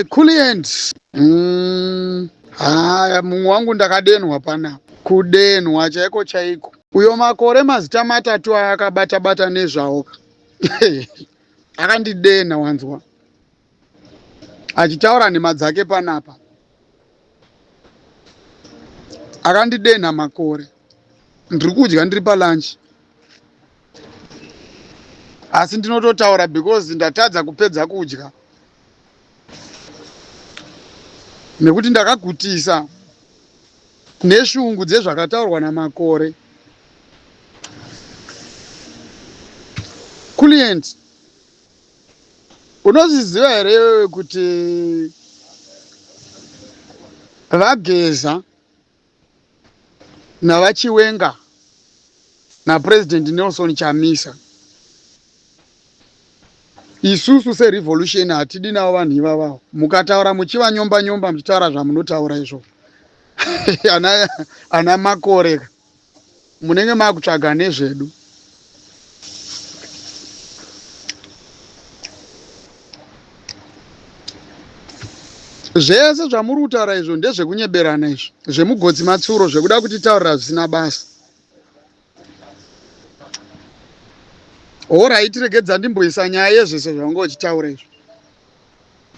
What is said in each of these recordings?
Client haya mumwe wangu ndakadenhwa panapa, kudenhwa chaiko chaiko. Uyo makore mazita matatu aakabata bata nezvawo akandidenha wanzwa achitaura nhema dzake panapa, akandidenha makore. Ndiri kudya ndiri palunch, asi ndinototaura because ndatadza kupedza kudya nekuti ndakagutisa neshungu dzezvakataurwa naMakore. Client, unozviziva here iwewe kuti vaGeza navaChiwenga naPresident Nelson Chamisa, isusu serevolution hatidi navo vanhu ivavavo. Mukataura muchivanyomba nyomba muchitaura zvamunotaura izvo ana Makore munenge makutsvaga nezvedu. Zvese zvamuri kutaura izvo ndezvekunyeberana izvo, zvemugotsi matsuro, zvekuda kutitaurira zvisina basa. Horaiti, regedza ndimboisa nyaya yezvese zvavanga uchitaura izvo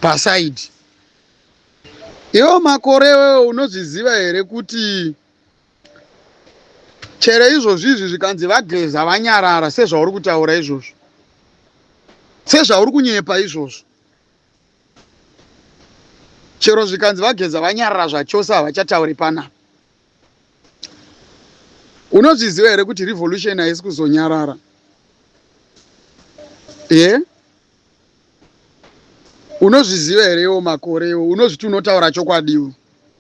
pasaidi. Iwo Makore, iwewe unozviziva here kuti chero izvozvi izvi zvikanzi vaGeza vanyarara sezvauri kutaura izvozvo, sezvauri kunyepa izvozvo, chero zvikanzi vaGeza vanyarara zvachose havachatauri panapa, unozviziva here kuti revolution haisi kuzonyarara? Ye, unozviziva here iwo Makore? Iwo unozviti unotaura chokwadiwo,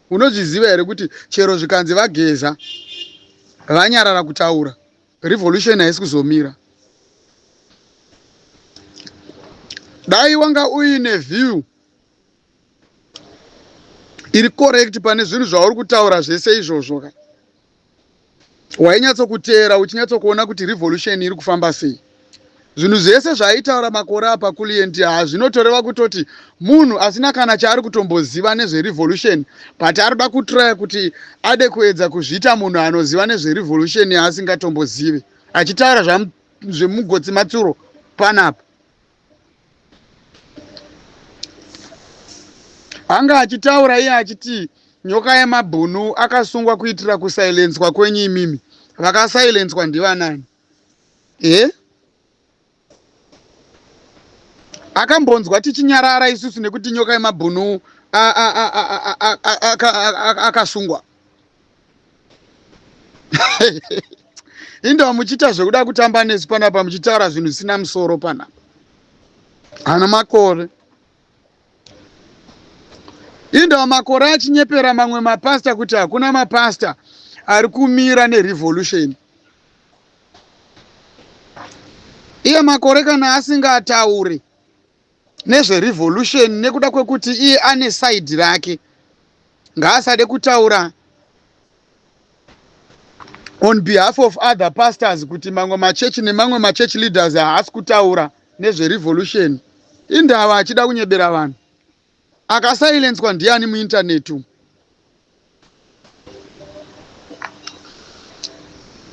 unozviziva here kuti chero zvikanzi vaGeza vanyarara kutaura, revolution haisi kuzomira? Dai wanga uine view iri correct pane zvinhu zvauri kutaura zvese izvozvo ka, wainyatsokuteera uchinyatsokuona kuti revolution iri kufamba sei. Zvinhu zvese zvaaitaura Makore apa, Kulient, hazvinotoreva kutoti munhu asina kana chaari kutomboziva nezverevolution, but ari kuda kutraya kuti ade kuedza kuzviita munhu anoziva nezverevolution yaasingatombozive, achitaura zvemugotsi matsuro panapa. Anga achitaura iye achiti Nyoka yemabhunu akasungwa kuitira kusailenswa kwenyu imimi. Vakasailenswa ndivanani? E, akambonzwa tichinyarara isusu nekuti Nyoka yemabhunu akasungwa? Indawa muchiita zvekuda kutamba nesu panapa, muchitaura zvinhu zvisina musoro panapa, ana Makore. Indawa Makore achinyepera mamwe mapasta kuti hakuna mapasta ari kumira nerevolution. Iye Makore kana asingatauri nezverevolution nekuda kwekuti iye ane side rake, ngaasade kutaura on behalf of other pastors kuti mamwe machechi nemamwe machurch leaders haasi kutaura nezverevolution. Indava achida kunyebera vanhu? Akasailenswa ndiani muinternet umu?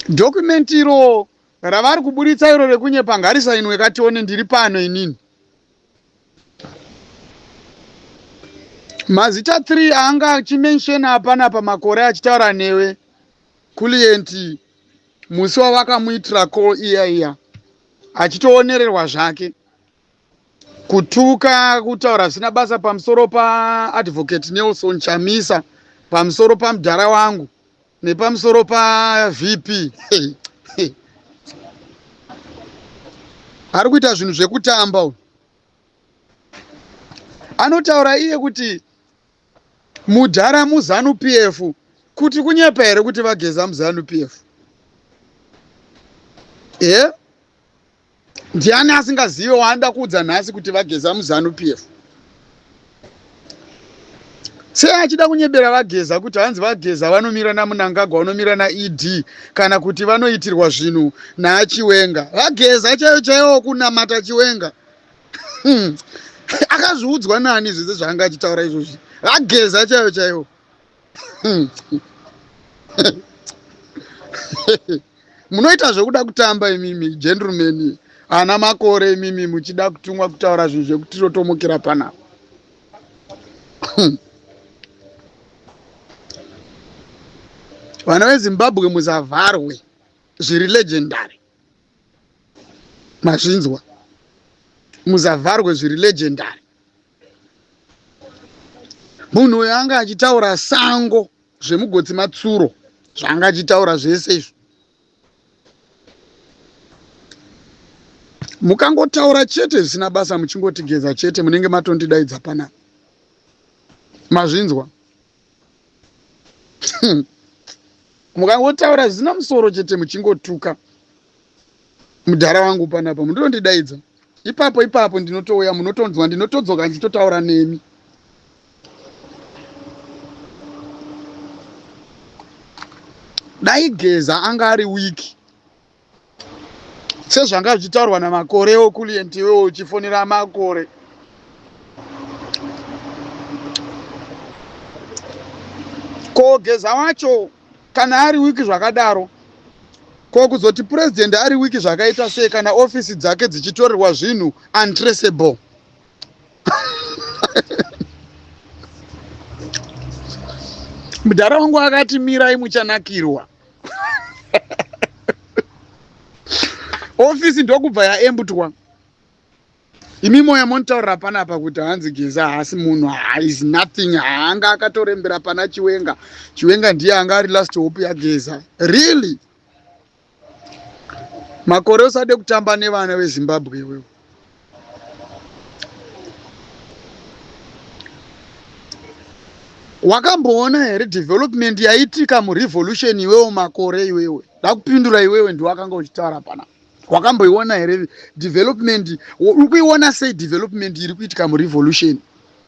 Document iro ravari kuburitsa iro rekunyepa ngarisainwe katione. Ndiri pano inini. Mazita 3 aanga achimenshena apanapa Makore achitaura newe, Kulient, musi wavakamuitira call iya iya, achitoonererwa zvake kutuka, kutaura zvisina basa pamusoro paAdvocate Nelson Chamisa, pamusoro pamudhara wangu nepamusoro paVP. Ari kuita zvinhu zvekutamba uyu. Anotaura iye kuti mudhara muZanu PF. Kuti kunyepa here kuti vaGeza muZanu PF? E, ndiani asingazive waanoda kuudza nhasi kuti vaGeza muZanu PF? Sei achida kunyebera vaGeza kuti hanzi vaGeza vanomira naMunangagwa, vanomira naED, kana kuti vanoitirwa zvinhu naaChiwenga? VaGeza chaivo chaivo kunamata Chiwenga. Akazviudzwa nani zvese zvaanga achitaura izvozvi? Vageza chaivo chaivo. Munoita zvekuda kutamba imimi gentlemen ana makore imimi muchida kutumwa kutaura zvinhu zvekutirotomokera panapa. Vana veZimbabwe musavharwe zviri legendary. Mazvinzwa? Musavharwe zviri legendary. Munhu uyo anga achitaura sango zvemugotsi matsuro zvaanga achitaura zvese izvo. Mukangotaura chete zvisina basa muchingotigeza chete munenge matondidaidza panapa. Mazvinzwa? Mukangotaura zvisina musoro chete muchingotuka mudhara wangu panapa munondidaidza ipapo ipapo ndinotouya munotonzwa ndinotodzoka ndichitotaura nemi. Dai Geza anga ari weak sezvanga zvichitaurwa naMakore okulient iwewe uchifonera Makore. Ko Geza wacho kana ari weak zvakadaro, ko kuzoti president ari weak zvakaita sei kana ofisi dzake dzichitorerwa zvinhu untraceable? Mudhara wangu akati mirai muchanakirwa. Ofisi ndokubva yaembutwa. Imi moya monitaurira panapa kuti hanzi Geza haasi munhu, is nothing, haanga akatorembera pana Chiwenga. Chiwenga ndiye anga ari last hope yaGeza. Really? Makore usade kutamba nevana veZimbabwe iwewe. Wakamboona here development yaitika murevolution iwewe Makore iwewe? Ndakupindura iwewe ndiwe wakanga uchitaura pana. Wakamboiona here development? Uri kuiona sei development iri kuitika murevolution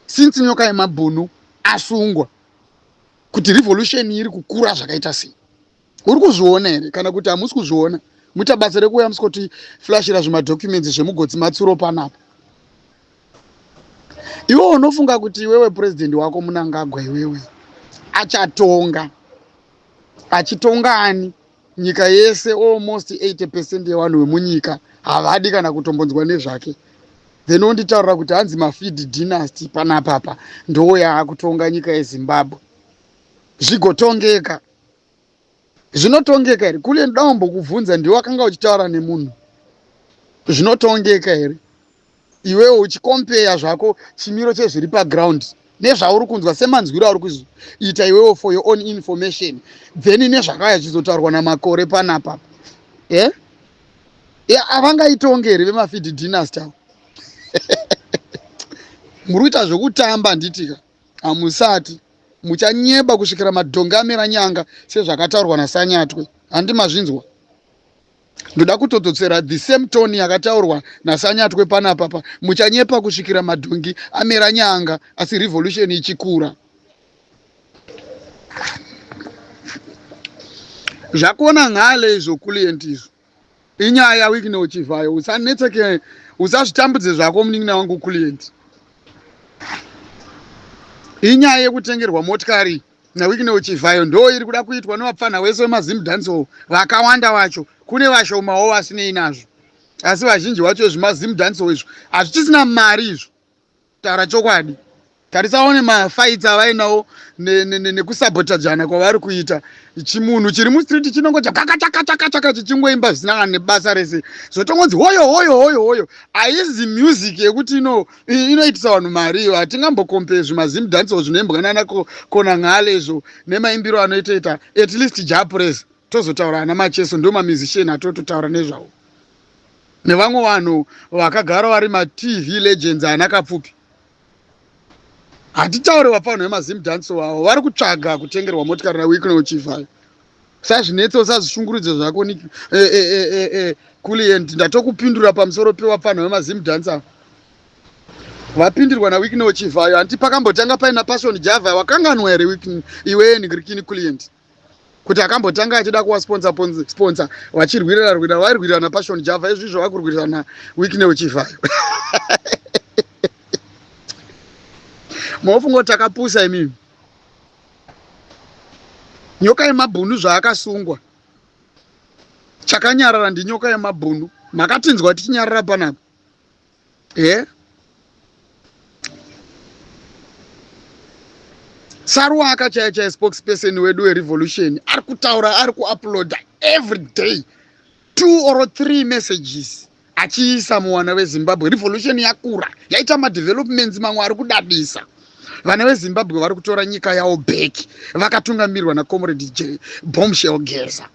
since Nyoka yemabhunu asungwa? Kuti revolution iri kukura zvakaita sei? Uri kuzviona here kana kuti hamusi kuzviona? Muita basa rekuuya musikoti flashira zvimadocuments zvemugotsi matsuro panapa. Iwe unofunga kuti iwewe president wako Munangagwa iwewe achatonga achitonga ani? Nyika yese almost 80% yevanhu vemunyika havadi kana kutombonzwa nezvake. Then onditaurira kuti hanzi mafeed dynasty panapapa ndo yaakutonga nyika yeZimbabwe. Zvigotongeka. Zvinotongeka here? Kule ndoda kumbokubvunza, ndiwe wakanga uchitaura nemunhu. Zvinotongeka here? Iwewe uchikompeya zvako chimiro chezviri paground nezvauri kunzwa semanzwiro auri kuita iwewe for your own information, then nezvakauya zvichizotaurwa naMakore panapa. Eh? Havangaitonge here vemafeed dynasty avo? Muri kuita zvekutamba handitika? Hamusati. Muchanyeba kusvikira madhongi amera nyanga sezvakataurwa naSanyatwe. Handi mazvinzwa? Ndoda kutodzotsera the same tone yakataurwa naSanyatwe panapa pa. Muchanyepa kusvikira madhongi amera nyanga asi revolution ichikura. Zvakona ngale izvo kulient izvo. Inyaya yaWicknell Chivhayo, usanetseke, usazvitambudze zvako munin'ina wangu Kulient. Inyaya yekutengerwa motikari naWicknell Chivhayo ndo iri kuda kuitwa nevapfanha wese wemaZim Dancehall vakawanda vacho. Kune vashomawo vasinei nazvo, asi vazhinji vacho zvimaZim Dancehall izvo hazvichisina mari izvo. Taura chokwadi. Tarisa one mafights avainawo nekusabotajana kwavari kuita. Chimunhu chiri mustreet chinongo chakakachakachakachaka chichingoimba zvisina kana nebasa rese. Zvotongonzi hoyo hoyo hoyo hoyo. Haizi music yekuti ino inoitisa vanhu mari iyo. Hatingambocompare zvimazim dancehall zvinoimbwa nana Kona Ngale izvo nemaimbiro anoitoita at least Jah Prayzah. Tozotaura ana Macheso ndo mamusician atototaura nezvawo. Nevamwe vanhu vakagara vari maTV legends ana Kapfupi. Hatitaure vapfanhu vemazim dancehall avo vari kutsvaga kutengerwa motikari naWicknell Chivhayo. Usazvinetse usazvishungurudze zvako eh, eh, eh, eh, Kulient ndatokupindura pamusoro pewapfanhu vemazim dance avo. Vapindirwa naWicknell Chivhayo hanti pakambotanga paina Passion Java wakanganwa here iwe Ngrikini Kulient? Kuti akambotanga achida kuwa sponsor sponsor vachirwirira rwira vairwirira na Passion Java izvi izvo vakurwirira na Wicknell Chivhayo. Mofunga kuti takapusa imimi. Nyoka yemabhunu zvaakasungwa. Chakanyarara ndinyoka yemabhunu. Makatinzwa tichinyarara panapa. Eh? Saruwaka chaiye chaiye spokesperson wedu werevolution ari kutaura ari kuuploada every day 2 or 3 messages achiisa muwana veZimbabwe. Revolution yakura, yaita madevelopments mamwe ari kudadisa. Vana veZimbabwe vari kutora nyika yavo back vakatungamirwa naComrade J Bombshell Geza.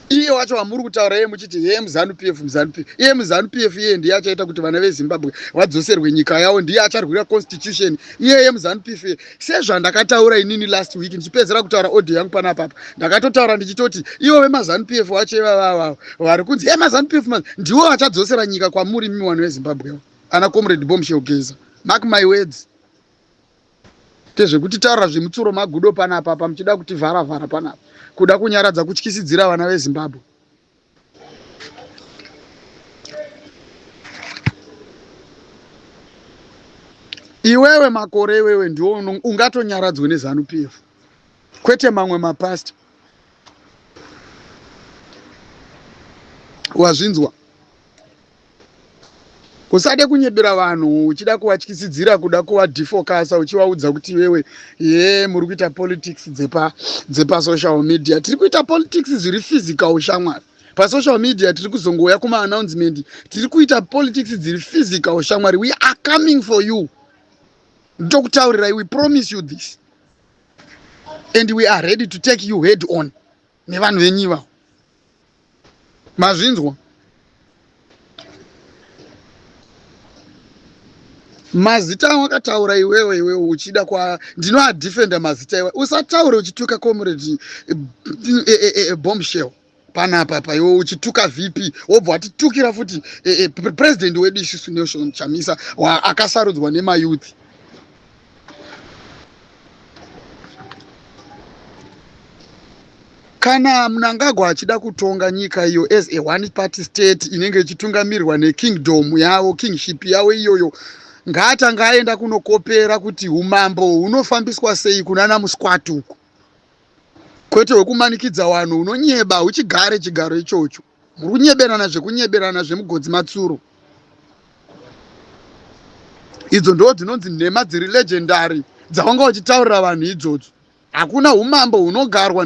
Iye wacho wamuri kutaura iye muchiti hee muZanu PF, muZanu PF, iye muZanu PF iye ndiye achaita kuti vana veZimbabwe vadzoserwe nyika yavo, ndiye acharwira constitution iyeye muZanu PF. Sezvandakataura inini last week ndichipedzera kutaura audio yangu panapapa, ndakatotaura ndichitoti ivo vemaZanu PF wacho ivavavavo vari kunzi hee maZanu PF ndivo vachadzosera nyika kwamuri imi vanhu veZimbabwe, ana Comrade Bombshell Geza. Mark my words. Tezvekutitaurira zvemutsuro magudo panapa apa muchida kutivhara vhara panapa kuda kunyaradza kutyisidzira vana veZimbabwe. Iwewe makore iwewe ndiwo ungatonyaradzwe neZanu PF kwete mamwe mapasta. Wazvinzwa? Usade kunyebera vanhu uchida kuvatyisidzira kuda kuvadefocasa uchivaudza kuti iwewe ye muri kuita politics dzepa dzepa social media. Tiri kuita politics zviri physical shamwari. Pasocial media tiri kuzongouya kuma announcement. Tiri kuita politics dziri physical shamwari. We are coming for you. Ndokutaurirai, we promise you this. And we are ready to take you head on. Nevanhu venyu ivavo. Mazvinzwa? Mazita awakataura iwewe iwewe uchida kwa ndinoadefenda mazita iwe usataure uchituka comrade bombshell panapa pa iwe uchituka VP wobva watitukira futi president wedu isusu Nelson Chamisa akasarudzwa nemayouth. Kana Mnangagwa achida kutonga nyika iyo as a one party state inenge ichitungamirwa nekingdom yavo, kingship yavo iyoyo, ngaatanga aenda kunokopera kuti umambo hunofambiswa sei kunana musquat uku, kwete hwekumanikidza vanhu unonyeba huchigare chigaro ichocho. Muri kunyeberana zvekunyeberana zvemugodzi matsuro. Idzo ndo dzinonzi nhema dziri legendary dzawanga uchitaurira vanhu idzodzo. Hakuna umambo hunogarwa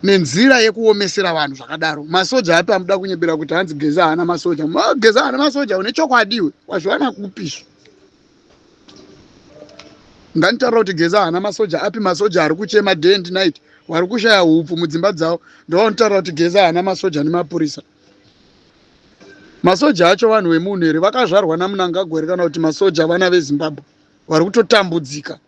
nenzira yekuomesera vanhu zvakadaro. Masoja api amuda kunyebera kuti hanzi Geza haana masoja? Geza haana masoja, une chokwadi iwe? Wazviwana kupi? Nganditaura kuti Geza haana masoja api? Masoja ari kuchema day and night, vari kushaya hupfu mudzimba dzavo, ndovanotaura kuti Geza haana masoja nemapurisa. Masoja acho vanhu vemunhu here? Vakazvarwa naMnangagwa here kana kuti masoja vana veZimbabwe vari kutotambudzika?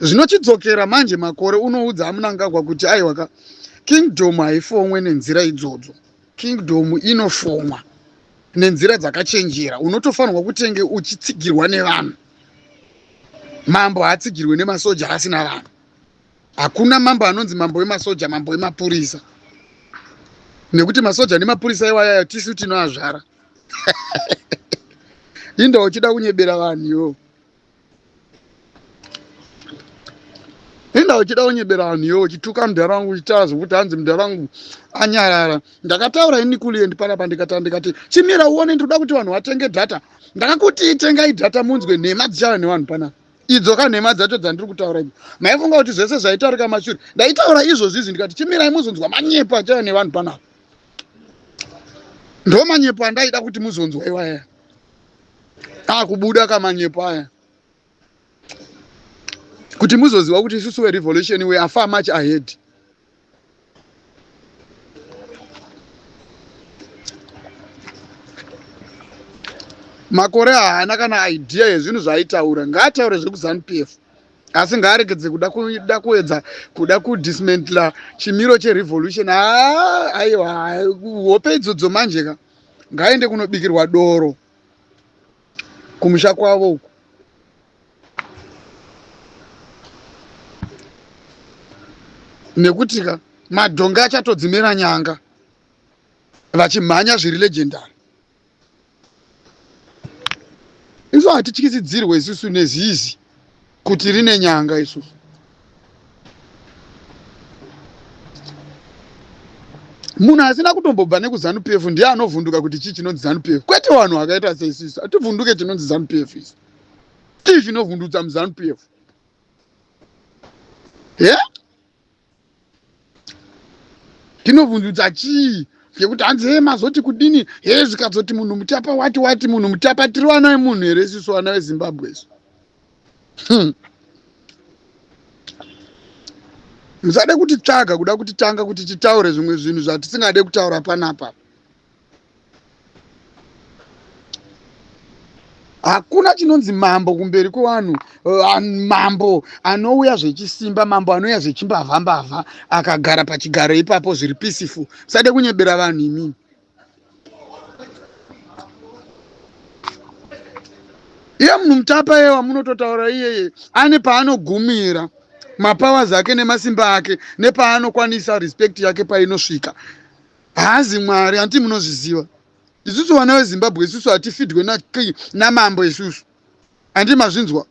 Zvinochidzokera manje makore unoudza aMnangagwa kuti aiwa ka, kingdom haifomwe nenzira idzodzo. Kingdom inofomwa nenzira dzakachenjera. Unotofanirwa kutenge uchitsigirwa nevanhu. Mambo haatsigirwe nemasoja asina vanhu. Hakuna mambo anonzi mambo wemasoja, mambo wemapurisa, nekuti masoja nemapurisa iwayaya tisu tinoazvara. Inda uchida kunyebera vanhu iwo. Inda uchida kunyebera vanhu iwo, uchituka mudhara wangu, uchitaura zvekuti hanzi mudhara wangu anyarara. Ndakataura ini kuliendi panapa ndikataura ndikati chimira uone, ndinoda kuti vanhu vatenge data. Ndakakuti tengai data munzwe nhema dzichava nevanhu panapa. Idzo ka nhema dzacho dzandiri kutaura idzi. Maifunga kuti zvese zvaitaurika mashure. Ndaitaura izvozvi izvi ndikati chimirai muzonzwa manyepo achava nevanhu panapa. Ndo manyepo andaida kuti muzonzwa iwaya. Akubuda kamanyepo aya. Kuti muzoziva kuti isusu verevolution we are far much ahead. Makore haana kana idea yezvinhu zvaaitaura. Ngaataure zvekuZanu PF. Asi ngaaregedze kuda kuda kuedza kuda kudismantla chimiro cherevolution. Haa, aiwa, hope idzodzo manje ka. Ngaaende kunobikirwa doro kumusha kwavo uku. Nekuti ka madhongi achatodzimera nyanga vachimhanya zviri legendary. Isu hatityisidzirwe isusu nezizi kuti rine nyanga isusu. Munhu asina kutombobva nekuZanu PF ndiye anovhunduka kuti chii chinonzi Zanu PF, kwete vanhu vakaita seisusu. Hativhunduke chinonzi Zanu PF isu. Chii chinovhundutsa muZanu PF? Yeah? Tinovhundutsa chii? Ngekuti hanzi he mazoti kudini he zvikazoti munhu mutapa wati wati munhu mutapa tiri vana vemunhu here isusu vana veZimbabwe isu? Musade kutitsvaga kuda kutitanga kuti titaure zvimwe zvinhu zvatisingade kutaura panapa. Hakuna chinonzi mambo kumberi kwevanhu. Mambo anouya zvechisimba, mambo anouya zvechimbavha mbavha, akagara pachigaro ipapo zviri peaceful. Musade kunyebera vanhu imimi. Iye munhu mutapa iye wamunototaura iyeye ane paanogumira mapowers ake nemasimba ake nepaanokwanisa respect yake painosvika. Haazi Mwari, hanti munozviziva. Isusu vana veZimbabwe isusu hatifidwe namambo isusu, handi mazvinzwa?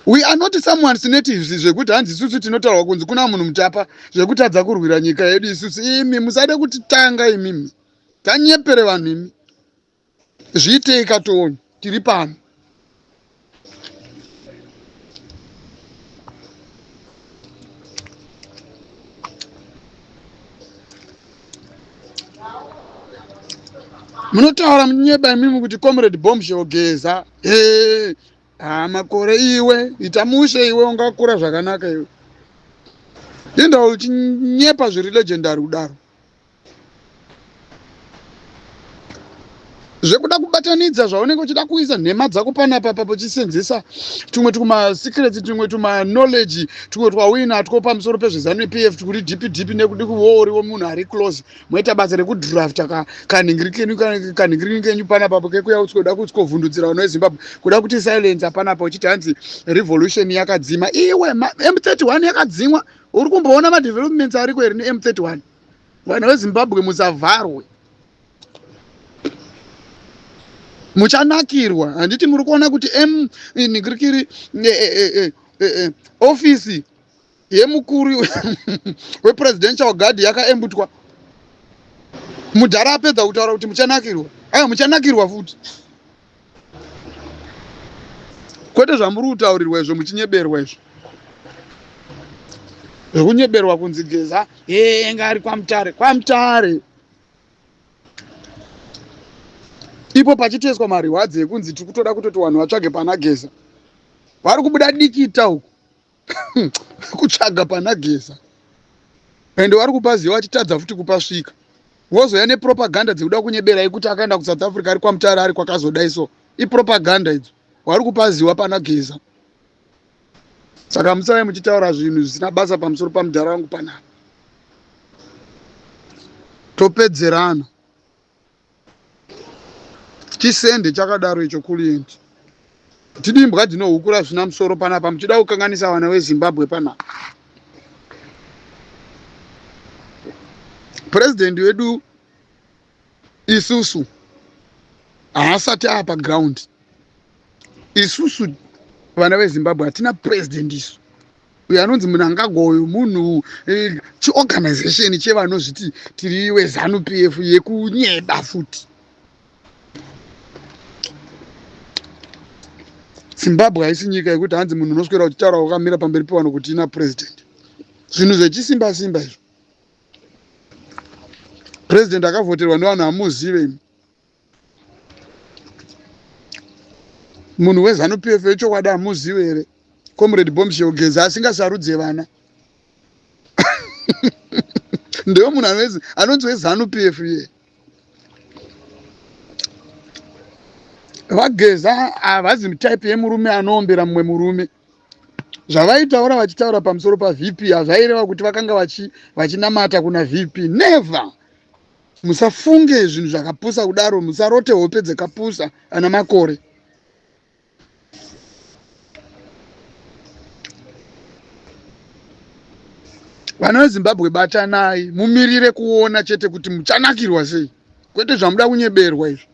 We are not someone's natives zvekuti hanzi isusu tinotaurwa kunzi kuna munhu mutapa zvekutadza kurwira nyika yedu isusu. Imi musade kutitanga imimi, tanyepere vanhu imi. Zviitei katooni tiri pano. Munotaura munyeba imimi kuti Comrade Bombshell Geza. Hey, ah, makore iwe ita mushe iwe ungakura zvakanaka iwe. Inda uchinyepa zviri legendary kudaro. Zvekuda kubatanidza zvaunenge uchida kuisa nhema dzako panapa papo uchisenzesa tumwe tumasecrets, tumwe tumaknowledge, tumwe twauinatwo pamusoro pezvezanu PF tukuri dhipi dhipi nekudi kuwooriwo munhu ari close, moita basa rekudrafta kanhingirikeni kenyu panapa apo kekuya kuda kutskovhundutsira vanhu veZimbabwe, kuda kuti silence panapa uchiti hanzi revolution yakadzima. Iwe M31 yakadzimwa, uri kumboona madevelopments ariko here neM31? Vanhu veZimbabwe musavharwe, muchanakirwa. Handiti muri kuona kuti m nhingirikiri ofisi yemukuru wepresidential guard yakaembutwa? Mudhara apedza kutaura kuti muchanakirwa. Aya muchanakirwa futi, kwete zvamuri kutaurirwa izvo muchinyeberwa izvo zvekunyeberwa kunzi Geza enga ari kwaMutare, kwaMutare ipo pachitoiswa mariwadzi ekunzi tiri kutoda kutoti vanhu vatsvage pana Geza, vari kubuda dikita uku kutsvaga pana Geza, ende vari kupaziva vachitadza futi kupasvika, vozouya nepropaganda dzekuda kunyeberai kuti akaenda kuSouth Africa, ari kwaMutare, ari kwakazodai. So ipropaganda idzo, vari kupaziwa pana Geza. Saka musave muchitaura zvinhu zvisina basa pamusoro pamudhara wangu panapa, topedzerana. Chisende chakadaro icho kulient tidi imbwa dzinohukura zvisina musoro panapa muchida kukanganisa vana veZimbabwe panapa. Purezidendi wedu isusu haasati apa ground. Isusu vana veZimbabwe hatina president isu. Uyo anonzi Mnangagwa uyu munhu chiorganization chevanozviti tiri weZanu PF yekunyeba futi. Zimbabwe haisi nyika yekuti hanzi munhu unoswera uchitaura wakamira pamberi pevanhu kuti ina president. Zvinhu zvechisimba simba izvo. President akavhoterwa nevanhu hamuzive imi. Munhu weZanu PF wechokwadi hamuzive here? Comrade Bombshell Geza asingasarudze vana. Ndiyo munhu anonzi weZanu PF iye. VaGeza havazi type yemurume anoombera mumwe murume. Zvavaitaura vachitaura pamusoro paVP hazvaireva kuti vakanga vachinamata kuna VP. Never. Musafunge zvinhu zvakapusa kudaro, musarote hope dzakapusa ana makore. Vana veZimbabwe batanai, mumirire kuona chete kuti muchanakirwa sei. Kwete zvamuda kunyeberwa izvi.